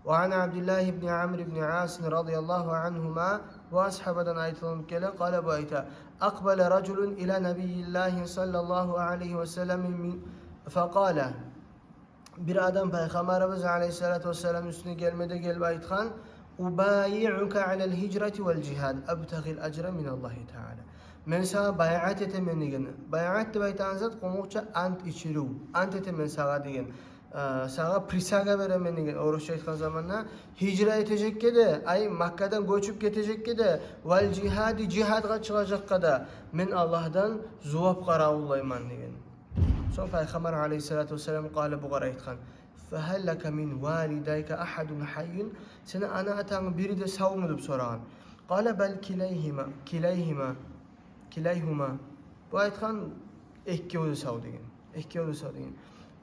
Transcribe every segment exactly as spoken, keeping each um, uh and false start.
وعن عبد الله بن عمرو بن العاص رضي الله عنهما, бу асгьабадан айтылып геле, قال, бу айта: أقبل رجل إلى نبي الله صلى الله عليه وسلم من- فقال, бир адам Пайхаммарыбыз алайгьиссалату вассаламны уьстюне гелмеде гелип айтгъан: أبايعك على الهجرة والجهاد أبتغي الأجر من الله تعالى. Мен сагъа байъат этемен деген. Байъат деп айтагъан зат къумукъча ант ичирив. Ант этемен сагъа деген. Э, сагъа присяга беремен деген, орусча айтгъан заманда, гьижра этежекге де, ай, Маккадан гёчюп гетежекге де, вал жигьади, жигьадгъа чыгъажакъгъа да мен Аллагьдан зувап къаравуллайман деген. Сонг Пайхаммар алайгьиссалату вассалам, قال, бугъар айтгъан: فهل لك من والديك أحد حي؟ Сени ана-атангны бири де савму деп сорагъан. قال: بل كليهما، كليهما، كليهما. Бу айтгъан: экеви де сав деген. Экеви де сав деген.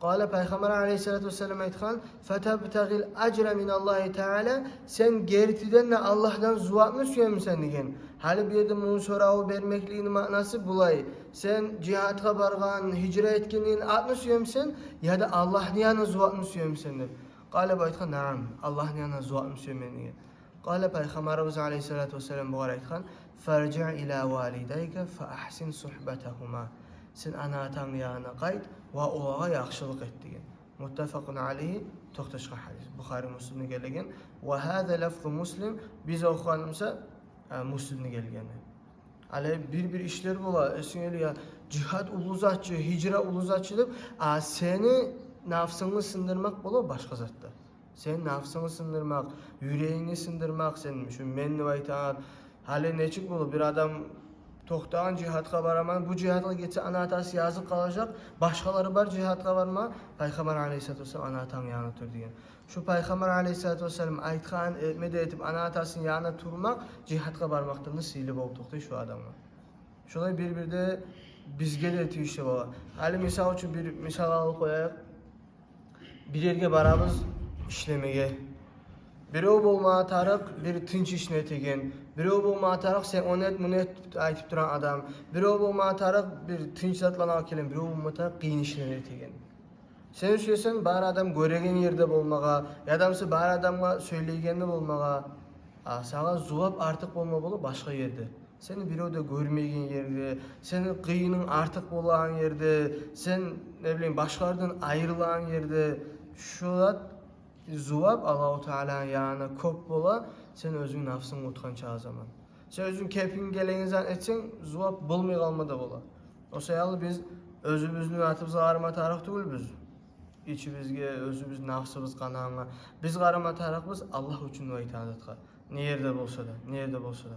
قال, Пайхаммар алайгьиссалату вассалам айтгъан: فتبتغي الأجر من الله تعالى, сен гертиден де Аллагьдан зувапны сюемисен деген. Гьали бу ерде муну сораву бермеклигини маънасы булай: сен жигьадгъа баргъан, гьижра этгенлигин атны сюемисен, яда Аллагьны янындан зувапны сюемисен деп. قال, бу айтгъан: نعم, Аллагьны янындан зувапны сюемен деген. قال, Пайхаммарыбыз алайгьиссалату вассалам бугъар айтгъан: فارجع إلى والديك فأحسن صحبتهما. Сен ана-атангны янына къайт ва олагъа яхшылыкъ эт деген. متفق عليه, токъташгъан гьадис. Бухари, Муслимде гелген. وهذا لفظ مسلم, биз охугъаныбызча, э, Муслимде гелген. Гьали бир-бир ишлер бола, эсинге геле, я, жигьад уллу зат чы, гьижра уллу зат чы деп, а сени нафсынгны сындырмакъ бола башгъа затда. Сени нафсынгны сындырмакъ, юрегингни сындырмакъ, сен шу мен деп айтагъан. Гьали нечик болуп, бир адам токътагъан, жигьадгъа бараман, бу жигьадгъа гетсе ана-атасы языкъ къалажакъ, башгъалары бар жигьадгъа барма, Пайхаммар алайгьиссалату вассалам ана-атангны янында тур деген. Шу Пайхаммар алайгьиссалату вассалам айтгъан, этме де этип, ана-атасыны янында турмакъ жигьадгъа бармакъдан да сыйлы болуп токътай шу адамгъа. Шолай бир-бирде бизге де тийишли бола. Гьали мисал учун бир мисал алып къояйыкъ. Бир ерге барабыз ишлемеге. Бирев болма тарыкъ бир тынч ишни этеген. Бирев болма тарыкъ сен ону эт, муну эт деп айтып турагъан адам. Бирев болма тарыкъ бир тынч затланы алып гелеген. Бирев болма тарыкъ къыйын ишлени этеген. Сен сюесен бар адам гёреген ерде болмагъа, яда буса бар адамгъа сёйлейгенде болмагъа. А сагъа зувап артыкъ болма бола башгъа ерде. Сени бирев де гёрмейген ерде, сени къыйынынг артыкъ болагъан ерде, сен, не билейим, башгъалардан айрылагъан ерде. Шу зат, зувап Аллагьу Тааланы янында кёп бола, сен оьзюнг нафсынгны утгъанча заман. Сен оьзюнг кепинг гелеген зат этсенг, зувап болмай къалма да бола. О саялы биз оьзюбюзню атыбызгъа къарама тарыкъ тюгюлбюз. Ичибизге, оьзюбюз, нафсыбыз къанагъангъа биз къарама тарыкъбыз, Аллагь учун деп айтагъан затгъа. Не ерде болса да, не ерде болса да.